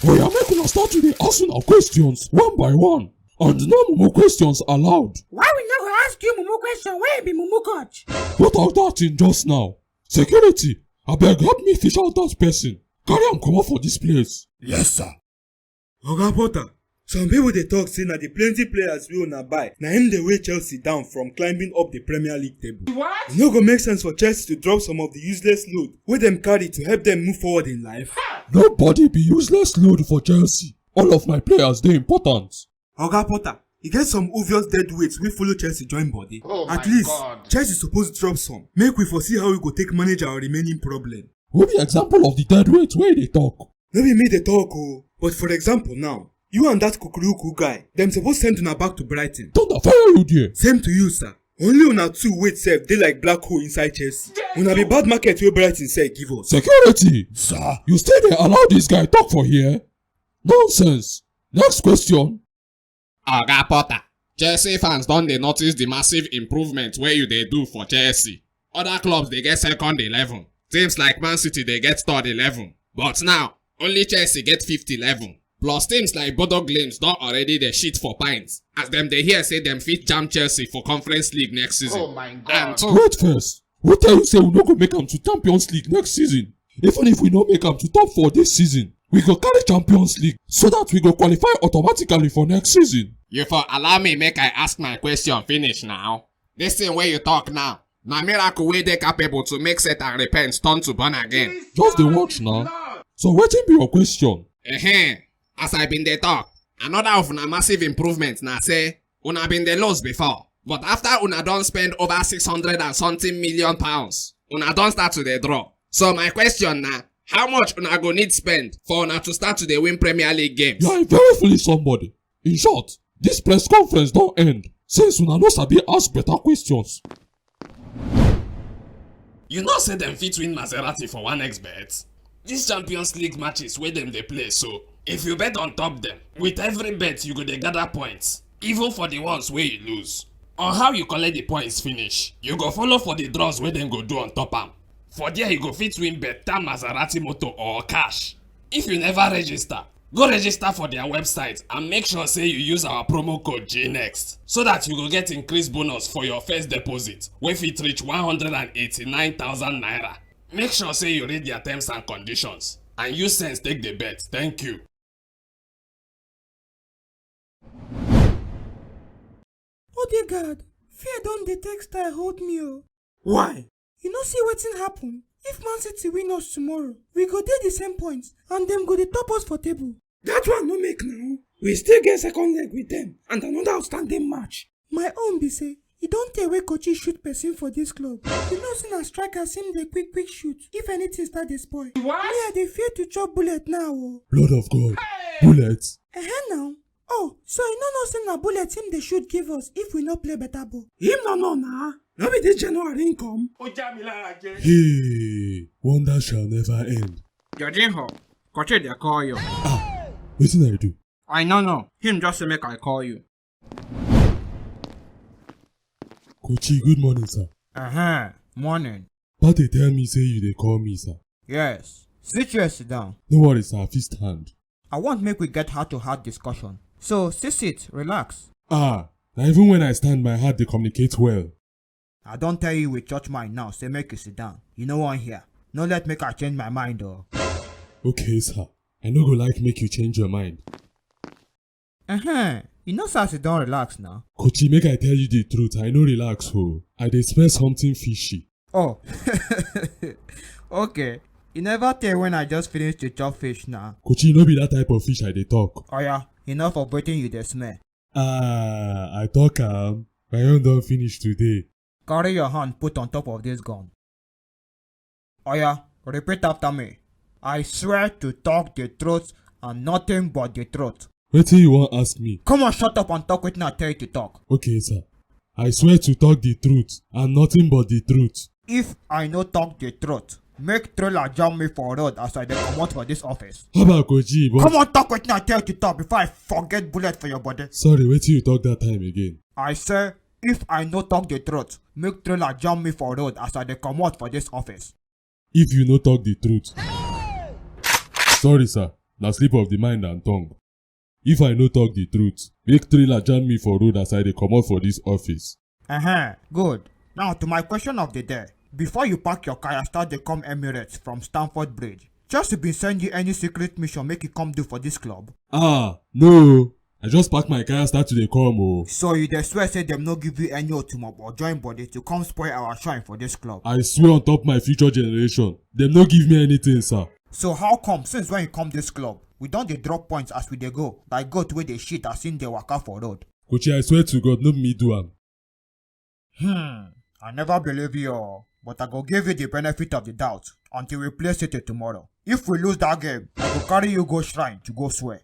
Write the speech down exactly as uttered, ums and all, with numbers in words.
Oya, make una start to dey ask una questions one by one, and no mumu questions allowed. Why we no go ask you mumu question wey be mumu coach? What are that thing just now? Security, abeg help me fish out that person. Carry am comot for this place. Yes, sir. Oga Porter, some people dey talk say na the plenty players wey una buy na im dey weigh Chelsea down from climbing up the Premier League table. What? E no go make sense for Chelsea to drop some of the useless load wey dem carry to help dem move forward in life. Nobody be useless load for Chelsea. All of my players dey important. Oga Porter, e get some obvious dead weights wey follow Chelsea join body. Oh my God. At least, Chelsea suppose drop some. Make we for see how we go take manage our remaining problem. Who be example of the dead weight wey dey talk? No be me dey talk o, but for example now, you and that Kukuruku guy, dem suppose send una back to Brighton. Thunder fire you there. Same to you, sir. Only una two weight sef dey like black hole inside Chelsea. Una be bad market wey Brighton sell give us. Security! Sir? You still dey allow this guy talk for here? Nonsense! Next question. Oga Porter, Chelsea fans don dey notice the massive improvement wey you dey do for Chelsea. Other clubs dey get second eleven. Teams like Man City dey get third eleven. But now, only Chelsea get fifth eleven. Plus teams like Bodo Glimt don already dey shit for pints as dem dey hear say dem fit jam Chelsea for Conference League next season. Oh my God. And two. Wait first, who tell you say we no go make am to Champions League next season? Even if we no make am to top four this season, we go carry Champions League so that we go qualify automatically for next season. You for allow me make I ask my question finish now. This thing wey you talk now, na miracle wey dey capable to make Satan repent turn to born again. Just dey watch now. So wetin be your question? Ehen, as I bin dey talk, another of una massive improvement na say una bin dey lose before, but after una don spend over six hundred and something million pounds, una don start to dey draw. So my question na, how much una go need spend for una to start to dey win Premier League games? You are a very foolish somebody. In short, this press conference don end since una no sabi ask better questions. You know say dem fit win Maserati for one X bet? These Champions League matches wey dem dey play so, if you bet on top dem, with every bet you go dey gather points, even for the ones wey you lose. On how you collect the points finish, you go follow for the draws wey dem go do on top am. For there you go fit win better Maserati motor or cash. If you never register, go register for their website and make sure say you use our promo code G next so that you go get increased bonus for your first deposit wey fit reach one hundred and eighty-nine thousand naira. Make sure say you read their terms and conditions and use sense take the bet. Thank you. Odegaard, fear don dey take style hold me o. Why? You no see wetin happen? If Man City win us tomorrow, we go dey the same points and dem go dey top us for table. That one no make now. We still get second leg with them and another outstanding match. My own be say, e don tey wey Kochi shoot person for this club. You know say na strikers him dey quick quick shoot if anything start dey spoil. What? Me, I dey fear to chop bullet now o. Blood of God. Hey! Bullet? Ehen now. Oh, so you no know say na bullet him dey shoot give us if we no play better ball? Him no know na. No be this January him come. Ó já mi lára jẹ. Hey, wonder shall never end. Jorginho, Kochi dey call you. Ah, wetin I do? I no know. Him just say make I call you. Kochi, good morning, sir. Uh-huh. Morning. Partey tell me say you dey call me, sir. Yes. Sit here, sit down. No worry, sir. I fit stand. I want make we get heart-to-heart discussion. So, sit, sit, relax. Ah, na even when I stand, my heart dey communicate well. I don tell you with church mind now, say make you sit down. You no wan hear. No let make I change my mind o. Okay, sir. I no go like make you change your mind. Uh-huh. You know say I sit down relax now. Kochi, make I tell you the truth, I no relax o. I dey smell something fishy. Oh. Okay. You never tell when I just finished to chop fish now. Kochi, no be that type of fish I dey talk. Oya, enough of wetin you dey smell. Ah, I talk am. My own don finish today. Carry your hand put on top of this gun. Oya, repeat after me. I swear to talk the truth and nothing but the truth. Wetin you wan ask me? Come on, shut up and talk wetin I tell you to talk. Okay, sir. I swear to talk the truth and nothing but the truth. If I no talk the truth, make trailer jam me for road as I dey comot for this office. Haba Kochi, but... Come on, talk wetin I tell you to talk before I forget bullet for your body. Sorry, wetin you talk that time again? I say, if I no talk the truth, make trailer jam me for road as I dey comot for this office. If you no talk the truth. Sorry, sir. na sleep of the mind and tongue. If I no talk the truth, make trailer jam me for road as I dey comot for this office. Uh-huh, good. Now to my question of the day. Before you pack your car, start dey come Emirates from Stamford Bridge. Just been send you any secret mission make you come do for this club? Ah, no. I just pack my car, start to dey come o. So you dey swear say dem no give you any otumobo join body to come spoil our shine for this club? I swear on top my future generation, dem no give me anything, sir. So how come since when you come this club, we don dey drop points as we dey go, like goat wey dey shit as im dey waka for road? Kochi, I swear to God, no be me do am. Hmm, I never believe you, but I go give you the benefit of the doubt until we play City tomorrow. If we lose that game, I go carry you go shrine to go swear.